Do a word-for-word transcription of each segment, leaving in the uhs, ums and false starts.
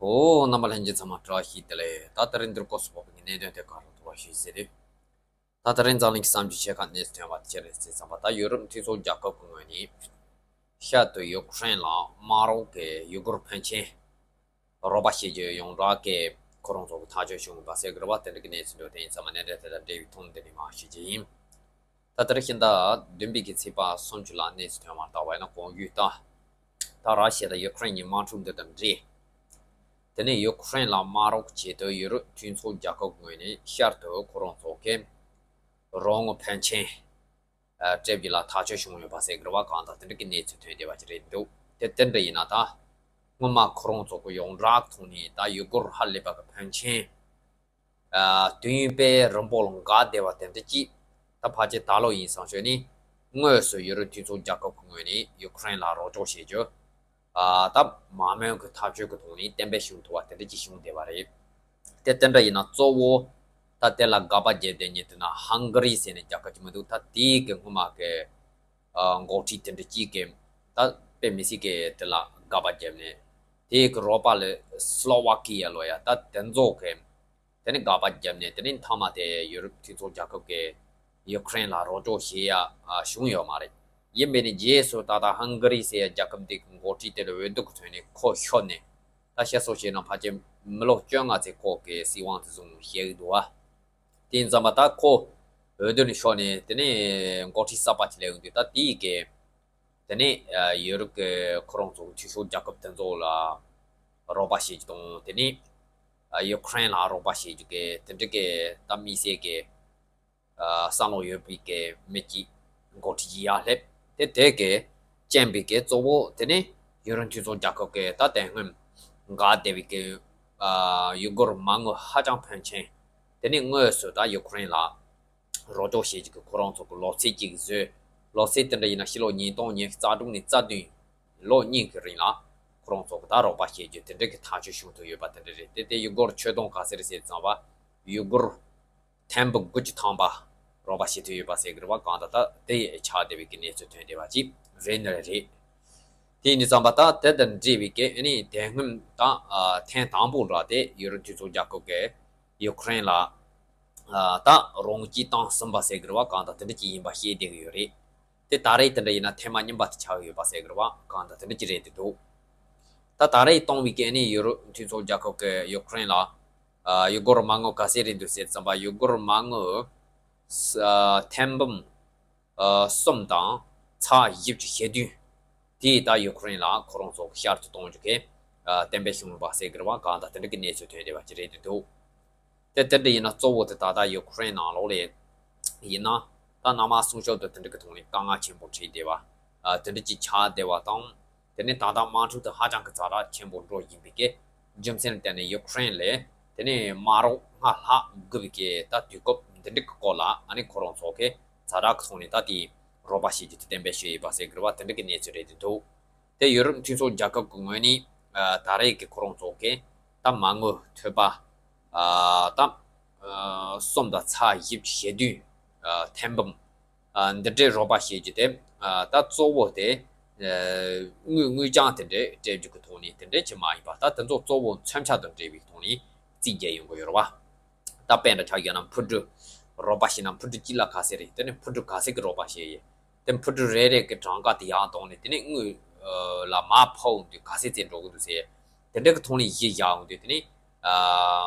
ཨོ། རྣམ་པ་ལྷན་རྒྱས་ཚང་མ་བཀྲ་ཤིས་བདེ་ལེགས། ད་དེ་རིང་འདིར་སྐོར་སུ་བབས་པའི་གནད་དོན་དེ་ག་རུ་ཐུག་པ་ཞིག་ཟེར་དུས། ད་དེ་རིང་འཛམ་གླིང་གི་གསར་འགྱུར་ཆེ་ཁག་གནས་ཚུལ་ཐོན་པ་དེ་ཅི་རེད་ཟེར་ཙམ་པ། ད་ཡུ་རོབ་མཐུན་ཚོགས་རྒྱལ་ཁབ་ཀྱི་ངོས་ནས་ཤར་དུ་ཡུ་ཀེ་རེན་ལ་དམག་རོགས་ཀྱི་ཡུ་གུར་ཕོན་ཆེན་རོགས་པ་བྱེད་རྒྱུ་ཡོངས་གྲགས་ཀྱི་ཁོ་རང་ཚོ་གི་ཐག་གཅོད་བྱུང་ཡོད་པ་ཟེར་གི་རེད་བ། དེ་འདྲ་གི་གནས་ཚུལ་འདུག་དེ་ཡིན་ཙང་མ་གནད་དོན་དེ་དང་འབྲེལ་བའི་ཐོག་འདི་ནས་མར་ཞུ་རྒྱུ་ཡིན། ད་ལྟར་ཕྱི་ཟླ་བདུན་པའི་གི་ཚེས་པ་སུམ་ཅུ་ལ་གནས་ཚུལ་ཐོན་པར་བལྟས་པ་ཡིན་ན། གོང་ཞུས་ལྟར་ད་ར་ཤི་ཡ་དང་ཡུ་ཀེ་རེན་གཉིས་དམག་འཁྲུག་འདི་དང་འབྲེལ། དེ་ནས་ཡུ་ཀེ་རེན་ལ་དམག་རོགས་ཆེད་དུ་ཡུ་རོབ་མཐུན་ཚོགས་རྒྱལ་ཁབ་ངོས་ནས་ཤར་དུ་ཁོ་རང་ཚོ་གི་རོགས་དངུལ་ཕོན་ཆེན་སྤྲད་རྒྱུ་ལ་ཐག་གཅོད་བྱུང་ཡོད་པ་ཟེར་གི་རེད་བ། གང་ལྟར་དེ་འདྲ་གི་གནས་ཚུལ་ཐོན་བསྡད་པ་ཅིག་རེད་འདུག་དེ་དེ་འདྲ་ཡིན་ན་ད་སྔོན་མ་ཁོ་རང་ཚོ་གི་ཡོངས་གྲགས་ཐོག་ནས་ད་ཡུ་གུར་ཧ་ལས་པ་གི་ཕོན་ཆེན། ཨ། དུས་ཡུན་དཔེ་རིང་པོ་ལ་འགག་བསྡད་པ་དེ་འདྲ་ཅིག་ད་ཕལ་ཆེར་ད་ལོ་ཡིན་བསམ་ཞོར་ནས་དངོས་སུ་ཡུ་རོབ་མཐུན་ཚོགས་རྒྱལ་ཁབ་ཀྱི་ངོས་ནས་ཡུ་ཀེ་རེན་ལ་རོགས་སྐྱོར་བྱེད་རྒྱུ། ཨ། ད་མ་དངུལ་གྱི་ཐབས་ཇུས་ཀྱི་ཐོག་ནས་གཏན་འབེབས་བྱུང་ཐུབ་པ་དེ་འདྲ་ཅིག་བྱུང་བསྡད་པ་རེད། དེ་དེ་འདྲ་ཡིན་ན་གཙོ་བོ་ད་དེ་ལ་དགག་པ་བརྒྱབ་བསྡད་མཁན་དེ་ན་ཧང་ག་རི་ཟེར་ནས་རྒྱལ་ཁབ་ཅིག་མི་འདུག་ད་དེའི་གི་སྔོན་མ་གི་ཨ། འགོ་ཁྲིད་དེ་འདྲ་གཅིག་གིས་ད་དཔེ་མི་སྲིད་ཀྱི་དེ་ལ་དགག་པ་བརྒྱབ་ནས། དེའི་གི་རོགས་པ་ལ་སི་ལོ་ཝ་ཀི་ཡ་ལོ་ཡ་ད་དེ་ཚོ་གིས་དེ་ནས་དགག་པ་བརྒྱབ་ནས། དེ་ནས་མཐའ་མ་དེ་ཡུ་རོབ་མཐུན་ཚོགས་རྒྱལ་ཁབ་ཀྱིས་ཡུ་ཀེ་རེན་ལ་རོགས་སྐྱོར་བྱེད་ཡ་བྱུང་ཡོད་མ་རེད། ཡིན་པས་ནས་རྗེས་སུ་ད་ལྟ་ཧང་ག་རི་ཟེར་ཡ་རྒྱལ་ཁབ་འདི་གི་འགོ་ཁྲིད་དེ་ལ་འོས་བསྡུ་གི་ཐོག་ནས་ཁོ་ཤོར་ནས། ད་བཤད་སྲོལ་བྱས་ན་ཕལ་ཆེར་མི་ལོ་བཅོ་ལྔ་ཙམ་ཁོ་གི་སྲིད་དབང་དེ་བཟུང་བཞག་གི་འདུག་བ། དེ་ཡིན་ཙམ་པ་ད་ཁོ་འོས་བསྡུ་ནས་ཤོར་ནས་དེ་ནས་འགོ་ཁྲིད་གསར་པ་ཅིག་སླེབས་ཡོང་དུས། ད་དེའི་གི་དེ་ནས་ཡུ་རོབ་ཀྱི་ཁོ་རང་ཚོ་འཐུས་ཤོར་རྒྱལ་ཁབ་དེ་ཚོ་ལ་རོགས་པ་བྱེད་རྒྱུ་དང་། དེ་ནས་ཡུ་ཀེ་རེན་ལ་རོགས་པ་བྱེད་རྒྱུ་གི་དེ་འདྲ་གི་ད་དམིགས་བསལ་གི་བསམ་བློ་ཡོད་པའི་གི་མི་གཅིག་འགོ་ཁྲིད་ཅིག་ཡར་སླེབས། དེ་དེ་གི་རྐྱེན་པས་གི་གཙོ་བོ་དེ་ནས་ཡུ་རོབ་འཐུས་ཚོགས་རྒྱལ་ཁབ་ཀྱི་ད་དེ་སྔོན་འགག་བསྡད་པའི་གི་ཡུ་གུར་མ་དངུལ་ཧ་ཅང་ཕོན་ཆེན་དེ་ནས་དངོས་སུ་ད་ཡུ་ཀེ་རེན་ལ་རོགས་སྐྱོར་བྱེད་རྒྱུ་གི་ཁོ་རང་ཚོ་གི་ལོ་ཚད་ཅིག་བཟོས། ལོ་ཚད་དེ་འདྲ་ཡིན་ན་ཕྱི་ལོ་ཉིས་སྟོང་ཉི་ཤུ་རྩ་དྲུག་ནས་རྩ་བདུན་ལོ་གཉིས་ཀྱི་རིང་ལ་ཁོ་རང་ཚོ་གི་ད་རོགས་པ་བྱེད་རྒྱུ་དེ་འདྲ་གི་ཐག་གཅོད་བྱུང་ཐུབ་ཡོད་པ་དེ་འདྲ་རེད། དེ་དེ་ཡུ་གུར་ཁྱོན་བསྡོམས་ག་ཚད་རེད་ཟེར་ཙམ་པ། ཡུ་གུར་ཐེར་འབུམ་དགུ་བཅུ་ཐམ་པ་རོགས་པ་བྱེད་ཐུབ་ཡོད་པ་ཟེར་གི་རེད་བ། གང་ལྟར་ད་དེ་ཆགས་བསྡད་པའི་གི་གནས་ཚུལ་ཐོན་བསྡད་པ་ཅིག་རེད་ནི་རེད། དེ་ཡིན་དུས་ཙམ་པ་ད་དེ་དང་འབྲེལ་བའི་གི་ཨ་ནི་དེ་སྔོན་དང་ཨ་ཐེངས་དང་པོ་ར་དེ་ཡུ་རོབ་འཐུས་ཚོགས་རྒྱལ་ཁབ་ཀྱིས་ཡུ་ཀེ་རེན་ལ་ཨ་ད་རོགས་སྐྱིད་བཏང་ཟིན་པ་ཟེར་གི་རེད་བ། གང་ལྟར་དེ་འདྲ་ཅིག་ཡིན་པ་ཤེས་བསྡད་གི་ཡོད་རེད། དེ་ད་རེས་དེ་འདྲ་ཡིན་ན་ཐེངས་མ་གཉིས་པ་དེ་ཆགས་ཡོད་པ་ཟེར་གི་རེད་བ། གང་ལྟར་དེ་འདྲ་ཅིག་རེད་དེ་འདུག་ད་ད་རེས་གཏོང་བའི་གི་ཨ་ནི་ཡུ་རོབ་འཐུས་ཚོགས་རྒྱལ་ཁབ་ཀྱིས་ཡུ་ཀེ་རེན་ལ་ཨ་ཡུ་གུར་མ་དངུལ་ག་ཚད་རེད་འདུག་ཟེར་ཙམ་པ། ཡུ་གུར་མ་དངུལ་ཨ་ཐེར་འབུམ་ཨ་གསུམ་དང་ཚེག་བཞི་བཅུ་ཞེ་བདུན་དེ་ད་ཡུ་ཀེ་རེན་ལ་ཁོ་རང་ཚོ་གི་ཤར་དུ་གཏོང་རྒྱུ་གི་ཨ་གཏན་འབེབས་བྱུང་ཡོད་པ་ཟེར་གི་རེད་བ། གང་ལྟར་དེ་འདྲ་གི་གནས་ཚུལ་ཐོན་བསྡད་པ་ཅིག་རེད་དེ་འདུག་དེ་དེ་འདྲ་ཡིན་ན་གཙོ་བོ་དེ་ད་ལྟ་ཡུ་ཀེ་རེན་ནང་ལོགས་ལ་ཡིན་ན་ད་ནང་མ་སྲུང་སྐྱོབ་དང་དེ་འདྲ་གི་ཐོག་ནས་དཀའ་ངལ་ཆེན་པོ་འཕྲད་བསྡད་པ། ཨ་དེ་འདྲ་ཅིག་ཆགས་བསྡད་པ་དང་། དེ་ནས་ད་ལྟ་དམག་འཁྲུག་དེ་ཧ་ཅང་གི་ཛ་དྲག་ཆེན་པོ་འགྲོ་བཞིན་པའི་གི་རྒྱུ་མཚན་ལ་བརྟེན་ནས་ཡུ་ཀེ་རེན་ལ་དེ་ནས་དམག་རོགས་སྔར་ལྷག་དགོས་པའི་གི་ད་དུས་སྐབས་འདི་འདྲ་གི་སྐོར་ལ་ཨ་ནི་ཁོ་རང་ཚོ་གི་ཛ་དྲག་གི་ཐོག་ནས་ད་དེ་རོགས་པ་བྱེད་རྒྱུ་དེ་གཏན་འབེབས་བྱས་ཡོད་པ་ཟེར་གི་རེད་བ། དེ་འདྲ་གི་གནས་ཚུལ་རེད་དེ་འདུག་དེ་ཡུ་རོབ་མཐུན་ཚོགས་རྒྱལ་ཁབ་ཀྱི་ངོས་ནས་ཨ་ད་རེས་ཀྱི་ཁོ་རང་ཚོ་གི་ད་མ་དངུལ་ཐོལ་པ་ཨ་ད་ཨ་གསུམ་དང་ཚེག་བཞི་བཅུ་ཞེ་བདུན་ཨ་ཐེར་འབུམ་ཨ་འདི་འདྲའི་རོགས་པ་བྱེད་རྒྱུ་དེ་ཨ་ད་གཙོ་བོ་དེ་ཨ་དངུལ་དངུལ་རྐྱང་དེ་འདྲའི་སྤྲད་རྒྱུ་གི་ཐོག་ནས་དེ་འདྲའི་ཅིག་མ་ཡིན་པ། ད་དེ་ཚོ་གཙོ་བོ་མཚོན་ཆ་དང་འབྲེལ་བའི་ཐོག་ནས་རྩིས་རྒྱག་ཡོང་གི་ཡོད་རེད་བ། ད་དཔེར་ན་ཆ་བཞག་ན་འཕུར་གྲུ་རོགས་པ་བྱས་ན་འཕུར་གྲུ་གཅིག་ལ་ག་ཚད་རེད། དེ་ནས་འཕུར་གྲུ་ག་ཚད་ཀྱི་རོགས་པ་བྱས་ཡོད། དེ་འཕུར་གྲུ་རེ་རེ་གི་གྲངས་ཀ་དེ་ཡར་བཏང་ནས་དེ་ནས་དངུལ་ཨ་ལ་མར་ཕབ་འོང་དུས་ག་ཚད་ཙམ་འགྲོ་གི་འདུག་ཟེར། དེ་འདྲ་གི་ཐོག་ནས་གཞི་བཞག་འོང་དུས་དེ་ནས་ཨ་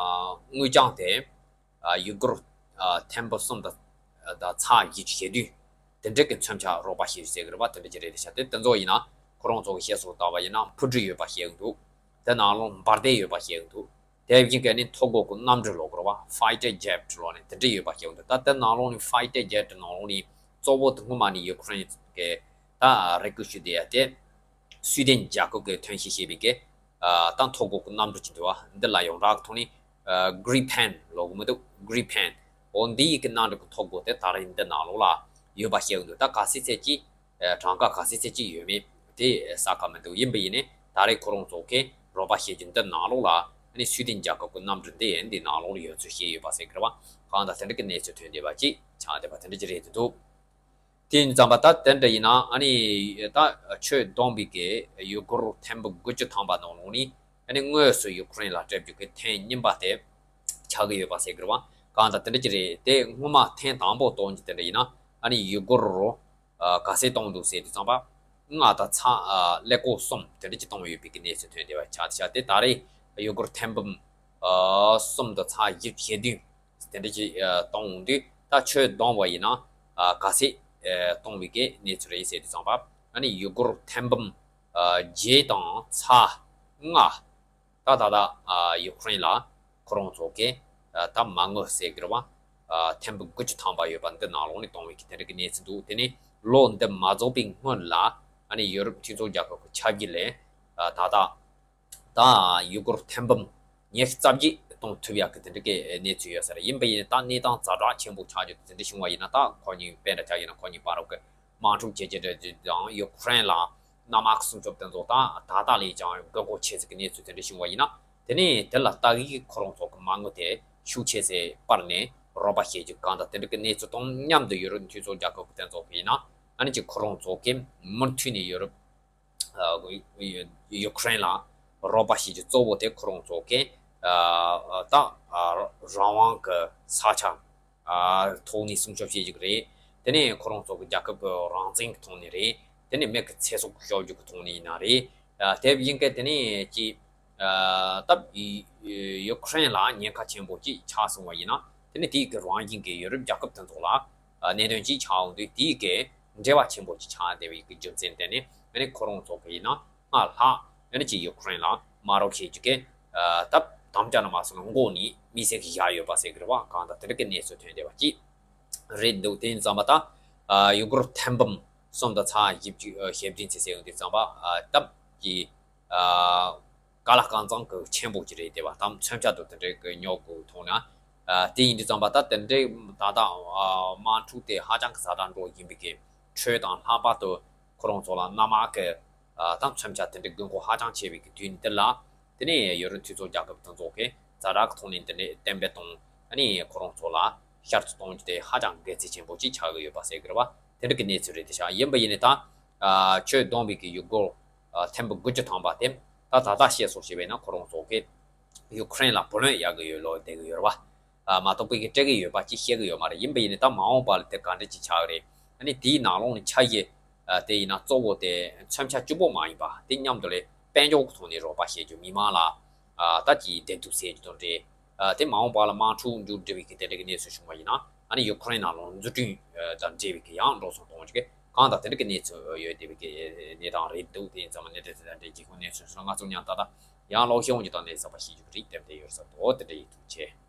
དངུལ་རྐྱང་དེ་ཨ་ཡུ་གུར་ཨ་ཐེར་འབུམ་གསུམ་དང་ཨ་དང་ཚེག་བཞི་བཅུ་ཞེ་བདུན་དེ་འདྲ་གི་མཚོན་ཆ་རོགས་པ་བྱས་ཟེར་གི་རེད་བ། དེ་འདྲ་ཅིག་རེད་དེ་ཤ། དེ་དེ་ཚོ་ཡིན་ན་ཁོ་རང་ཚོ་གི་བཤད་སྲོལ་ལྟ་བ་ཡིན་ན་འཕུར་གྲུ་ཡོད་པ་བཤད་གི་འདུག་དེ་ནང་ལོགས་འབར་མདེལ་ཡོད་པ་བཤད་གི་འདུག་དེ་བཞིན་གྱི་ནི་མཐོ་སྒོ་གི་གནམ་གྲུ་ལབ་དགོས་རེད་བ། ཕའི་ཊར་ཇེཊ་ལབ་ནས་དེ་འདྲ་ཡོད་པ་བཤད་ཡོང་དུས། ད་དེ་ནང་ལོགས་ནས་ཕའི་ཊར་ཇེཊ་ནང་ལོགས་ནས་གཙོ་བོ་དེ་སྔོན་མ་ནས་ཡུ་ཀེ་རེན་གྱི་ད་རེ་སྐུལ་ཞུས་བསྡད་ཡ་དེ་སུའི་ཌེན་རྒྱལ་ཁབ་ཀྱིས་ཐོན་སྐྱེད་བྱས་པའི་གི་ཨ་ད་མཐོ་སྒོ་གི་གནམ་གྲུ་ཅིག་འདུག་བ། འདི་ལ་ཡོངས་གྲགས་ཀྱི་ཐོག་ནས་ཨ་གྷི་རི་ཕེན་ལབ་གི་མི་འདུག་གྷི་རི་ཕེན། འོ་འདི་ཡི་གི་གནམ་གྲུ་གི་མཐོ་སྒོ་དེ་ད་རེས་འདི་ནང་ལོགས་ལ་ཡོད་པ་བཤད་ཡོང་དུས། ད་ག་ཚད་ཚད་ཅིག་ཨ་གྲངས་ཀ་ག་ཚད་ཚད་ཅིག་ཡོད་མེད་དེ་གསལ་ཁ་མི་འདུག་ཡིན་པ་ཡིན་ནའི་ད་རེས་ཁོ་རང་ཚོ་གིས་རོགས་པ་བྱེད་རྒྱུ་འདི་ནང་ལོགས་ལ་ཨ་ནི་སུའི་ཌེན་རྒྱལ་ཁབ་ཀྱི་གནམ་གྲུ་འདི་ཡང་འདི་ནང་ལོགས་ལ་ཡོད་ཚུལ་བཤད་ཡོད་པ་ཟེར་གི་རེད་བ། གང་ལྟར་དེ་འདྲ་གི་གནས་ཚུལ་ཐོན་བསྡད་པ་ཅིག་ཆགས་བསྡད་པ་དེ་འདྲ་ཅིག་རེད་འདུག་དེ་ཡིན་ཙམ་པ་ད་དེ་འདྲ་ཡིན་ན་ཨ་ནི་ད་ཁྱོན་བསྡོམས་པའི་གི་ཡུ་གུར་ཐེར་འབུམ་དགུ་བཅུ་ཐམ་པ་ནང་ལོགས་ནས་ ཨ་ནི་དངོས་སུ་ཡུ་ཀེ་རེན་ལ་སྤྲད་རྒྱུ་གི་ཐེངས་གཉིས་པ་དེ་ཆགས་ཀྱི་ཡོད་པ་ཟེར་གི་རེད་བ། གང་ལྟར་དེ་འདྲ་ཅིག་རེད། དེ་སྔོན་མ་ཐེངས་དང་པོ་གཏོང་རྒྱུ་དེ་འདྲ་ཡིན་ན། ཨ་ནི་ཡུ་གུར་རོ། ཨ། ག་ཚད་གཏོང་འདུག་ཟེར་དུས་ཙམ་པ། ལྔ་དང་ཚེག་ཀླད་ཀོར་གསུམ་དེ་འདྲ་ཅིག་གཏོང་ཡོད་པའི་གི་གནས་ཚུལ་ཐོན་བསྡད་པ་ཆགས་བསྡད་ཤག་དེ་ད་རེས་ཡུ་གུར་ཐེར་འབུམ་གསུམ་དང་ཚེག་བཞི་བཅུ་ཞེ་བདུན་དེ་འདྲ་ཅིག་གཏོང་འོང་དུས། ད་ཆོས་བསྡོམས་པ་ཡིན་ན། ཨ། ག་ཚད་གཏོང་བའི་གི་གནས་ཚུལ་རེད་ཟེར་དུས་ཙམ་པ། ཨ་ནི་ཡུ་གུར་ཐེར་འབུམ་བརྒྱད་དང་ཚེག་ལྔ། ད་ད་ལྟ་ཨ་ཡུ་ཀེ་རེན་ལ་ཁོ་རང་ཚོ་གི་ཨ་ད་མ་དངུལ་ཟེར་གི་རེད་བ། ཨ་ཐེར་འབུམ་དགུ་བཅུ་ཐམ་པ་ཡོད་པ་འདི་ནང་ལོགས་ནས་གཏོང་བའི་གི་དེ་འདྲ་གི་གནས་ཚུལ་འདུག་དེ་ནས་ལོ་འདི་མ་རྫོགས་པའི་སྔོན་ལ། ཨ་ནི་ཡོ་རོབ་མཐུན་ཚོགས་རྒྱལ་ཁབ་ཀྱི་ཆ་བཞག་ལས། ཨ་ད་ལྟ་ད་ཡུ་གུར་ཐེར་འབུམ་ཉི་ཤུ་རྩ་བརྒྱད་གཏོང་ཐུབ་ཡག་གི་དེ་འདྲ་གི་གནས་ཚུལ་ཡོད་ས་རེད། ཡིན་པ་ཡིན་ན་ད་གནས་སྟངས་ཛ་དྲག་ཆེན་པོ་ཆགས་རྒྱུ་དེ་འདྲ་བྱུང་བ་ཡིན་ན། ད་ཁོ་གཉིས་དཔེ་འདྲ་ཆགས་ཡིན་ན། ཁོ་གཉིས་བར་གི་དམག་འཁྲུག་བྱེད་ཀྱི་རེད་དང་། ཡུ་ཀེ་རེན་ལ་གནམ་དམག་སྲུང་སྐྱོབ་དེ་ཚོ་ད་ད་ལྟ་ལས་ཀྱང་དགོས་མཁོ་ཆེ་ཟིག་གི་གནས་ཚུལ་དེ་འདྲ་བྱུང་བ་ཡིན་ན། དེ་ནས་དེ་ལ་ལྟ་གི་ཁོ་རང་ཚོ་གི་མ་དངུལ་དེ་ཤུགས་ཆེ་ཟིག་སྤར་ནས་རོགས་པ་བྱེད་རྒྱུ། གང་ལྟར་དེ་འདྲ་གི་གནས་ཚུལ་དང་མཉམ་དུ་ཡུ་རོབ་མཐུན་ཚོགས་རྒྱལ་ཁབ་ཀྱི་དེ་ཚོ་གི་ཡིན་ན། ཨ་ནི་ཅིག་ཁོ་རང་ཚོ་གི་མུ་མཐུད་ནས་ཡུ་རོབ་ཨ་ཡུ་ཡུ་ཀེ་རེན་ལ་རོགས་པ་བྱེད་རྒྱུ་གཙོ་བོ་དེ་ཁོ་རང་ཚོ་གི་ཨ་ད་ཨ་རང་དབང་གི་ས་ཆ་ཨ་ཐོག་ནས་སྲུང་སྐྱོབ་བྱེད་རྒྱུ་རེད། དེ་ནས་ཁོ་རང་ཚོ་གི་རྒྱལ་ཁབ་ཀྱི་རང་བཙན་གྱི་ཐོག་ནས་རེད། དེ་ནས་མི་གི་ཚེ་སྲོག་སྐྱོབ་རྒྱུ་གི་ཐོག་ནས་ཡིན་ན་རེད། ཨ་དེ་ཡིན་གི་དེ་ནས་ཅིག་ཨ་ད་ཡུ་ཡུ་ཀེ་རེན་ལ་ཉེན་ཁ་ཆེན་པོ་ཅིག་ཆགས་སོང་བ་ཡིན་ན། དེ་ནས་དེའི་གི་རང་བཞིན་གྱི་ཡུ་རོབ་རྒྱལ་ཁབ་དེ་ཚོ་ལ་ཨ་གནད་དོན་ཅིག་ཆགས་འོང་དུས། དེའི་གི་འབྲེལ་བ་ཆེན་པོ་ཅིག་ཆགས་བསྡད་པའི་གི་རྒྱུ་མཚན་དེ་ནས། ཨ་ནི་ཁོ་རང་ཚོ་གི་ཡིན་ན་སྔར་ལྷག་ཨ་ནི་ཅིག་ཡུ་ཀེ་རེན་ལ་དམའ་རོགས་བྱེད་རྒྱུ་གི་ཨ་ད་དམ་བཅའ་ནང་མ་སོང་ན་འགོ་ནས་དམིགས་བསལ་གྱི་བཞག་ཡོད་པ་ཟེར་གི་རེད་བ། གང་ལྟར་དེ་འདྲ་གི་གནས་ཚུལ་ཐོན་བསྡད་པ་ཅིག་རེད་འདུག་དེ་ཡིན་ཙམ་པ་ད་ཨ་ཡུ་གུར་ཐེར་འབུམ་གསུམ་དང་ཚེག་བཞི་བཅུ་ཞེ་བདུན་ཚེ་ཟེར་ཡོང་དུས་ཙམ་པ། ཨ་སྟབས་ཀྱིས་ཨ་དཀའ་ལས་ཁག་ཙམ་གི་ཆེན་པོ་ཅིག་རེད་བསྡད་པ་དང་། མཚོན་ཆ་དང་དེ་འདྲའི་གི་ཉོ་དགོས་ཐོག་ན། ཨ་དེ་ཡིན་དུས་ཙམ་པ་ད་དེ་འདྲའི་ད་ལྟ་ཨ་དམག་འཁྲུག་དེ་ཧ་ཅང་གི་ཛ་དྲག་འགྲོ་བཞིན་པའི་གི་ཁྲོད་དང་། ལྷག་པར་དུ་ཁོ་རང་ཚོ་ལ་གནམ་དམག་གི་ཨ་ད་མཚོན་ཆ་དེ་འདྲའི་དགོས་མཁོ་ཧ་ཅང་ཆེ་བའི་གི་དུས་འདི་ལ། དེ་ནས་ཡུ་རོབ་མཐུན་ཚོགས་རྒྱལ་ཁབ་དེ་ཚོ་གིས་ཛ་དྲག་གི་ཐོག་ནས་དེ་འདྲའི་གཏན་འབེབས་དང་། ཨ་ནི་ཁོ་རང་ཚོ་ལ་ཤར་དུ་གཏོང་རྒྱུ་དེ་ཧ་ཅང་གལ་ཆེན་པོ་ཅིག་ཆགས་ཀྱི་ཡོད་པ་ཟེར་གི་རེད་བ། དེ་འདྲ་གི་གནས་ཚུལ་རེད་བསྡད་ཤག་ཡིན་པ་ཡིན་ནའི་ད་ཨ་ཆོས་བསྡོམས་པའི་གི་ཡུ་གུར་ཨ་ཐེར་འབུམ་དགུ་བཅུ་ཐམ་པ་དེ་ད་ད་ལྟ་བཤད་སོང་བྱས་པ་ཡིན་ན། ཁོ་རང་ཚོ་གིས་ཡུ་ཀེ་རེན་ལ་བུ་ལོན་གཡར་གི་ཡོད་ལབ་བསྡད་གི་ཡོད་རེད་བ། ཨ་མ་གཏོགས་པའི་གི་སྤྲད་གི་ཡོད་པ་ཅིག་བཤད་གི་ཡོད་མ་རེད། ཡིན་པ་ཡིན་ནའི་ད་མ་འོངས་པ་ལ་དེ་ག་འདྲ་ཅིག་ཆགས་གི་རེད། ཨ་ནི་དེའི་ནང་ལོགས་ནས་འཆར་གཞི་ཨ་དེ་ཡིན་ན་གཙོ་བོ་དེ་མཚོན་ཆ་གཅིག་པོ་མ་ཡིན་པ། དེ་མཉམ་དུ་ལས་དཔལ་འབྱོར་གྱི་ཐོག་ནས་རོགས་པ་བྱེད་རྒྱུ། མི་མང་ལ་ཨ་ད་ཅིག་བདེ་སྡུག་སེལ་རྒྱུ་དང་འབྲེལ། ཨ་དེ་མ་འོངས་པ་ལ་དམག་འཁྲུག་མཇུག་སྒྲིལ་བའི་གི་དེ་འདྲ་གི་གནས་ཚུལ་བྱུང་བ་ཡིན་ན། ཨ་ནི་ཡུ་ཀེ་རེན་ནང་ལོགས་འཛུགས་སྐྲུན་ཨ་དང་འབྲེལ་བའི་གི་ཡང་འགྲོ་སོང་གཏོང་རྒྱུ་གི་གང་དང་དེ་འདྲ་གི་གནས་ཚུལ་ཡོད་བསྡད་པའི་གི་གནས་སྟངས་རེད་འདུག་དེ་ཡིན་ཙང་མ་གནས་དེ་དེ་འདྲ་རྗེས་ཁོང་གནས་ཚུལ་སོང་ང་ཚོ་མཉམ་ད་ལྟ་ཡང་ལོག་ཤོང་རྒྱུ་དང་གནས་ཚུལ་པ་ཤེས་རྒྱུ་གི་རིགས་དེབ་དེ་ཡོད་ས་འདུག་དེ་འདྲ་ཡིན་ཐུགས་རྗེ་ཆེ།